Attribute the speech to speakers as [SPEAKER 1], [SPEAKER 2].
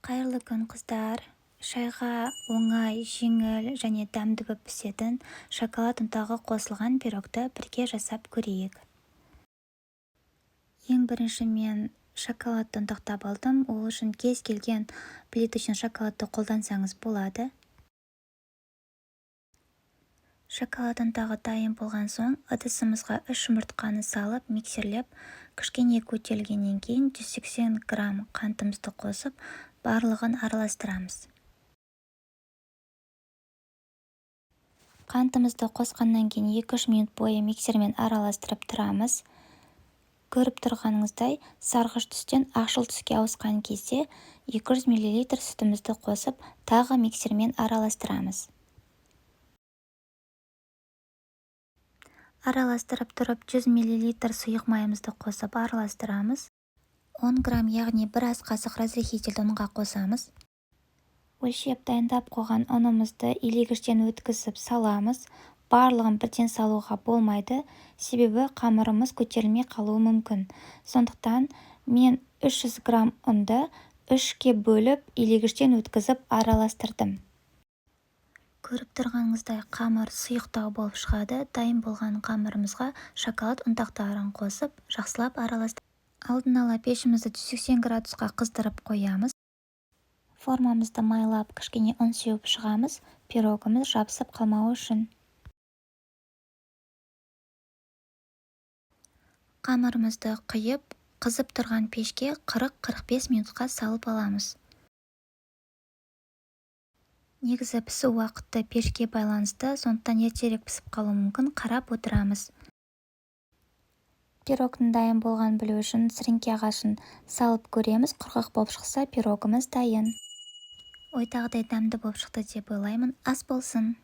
[SPEAKER 1] Қайырлы күн, қыздар! Шайға оңай, жеңіл және дәмді боп пісетін шоколад ұнтағы қосылған пирогты бірге жасап көрейік. Ең бірінші мен шоколадты ұнтақтап алдым. Ол үшін кез келген плиточный шоколадты қолдансаңыз болады. Шоколад ұнтағы дайын болған соң, ыдысымызға 3 жұмыртқаны салып, миксерлеп, кішкене көтерілгеннен кейін 180 грамм қантымызды қосып, барлығын араластырамыз. Қантымызды қосқаннан кейін 2-3 минут бойы миксермен араластырып тұрамыз. Көріп тұрғаныңыздай, сарғыш түстен ақшыл түске ауысқан кезде 200 мл сүтімізді қосып, тағы миксермен араластырамыз. Араластырып тұрып, 100 мл сұйық майымызды қосып араластырамыз. 10 грамм, яғни бір ас қасық разрыхлительді ұнға қосамыз. Өлшеп дайындап қойған ұнымызды илегіштен өткізіп саламыз. Барлығын бірден салуға болмайды, себебі қамырымыз көтерілмей қалуы мүмкін. Сондықтан мен 300 грамм ұнды 3-ке бөліп, илегіштен өткізіп араластырдым. Көріп тұрғаныңыздай, қамыр сұйықтау болып шығады. Дайын болған қамырымызға шоколад ұнтақтарын қосып, жақсылап араластырамыз. Алдын ала пешімізді 180 градусқа қыздырып қоямыз. Формамызды майлап, кішкене ұн сеуіп шығамыз, пирогымыз жабысып қалмауы үшін. Қамырымызды құйып, қызып тұрған пешке 40-45 минутқа салып аламыз. Негізі пісу уақыты пешке байланысты, сондықтан ертерек пісіп қалуы мүмкін, қарап отырамыз. Пирогтың дайын болғанын білу үшін сіріңке ағашын салып көреміз. Құрғақ болып шықса, пирогымыз дайын. Ойдағыдай дәмді болып шықты деп ойлаймын. Ас болсын!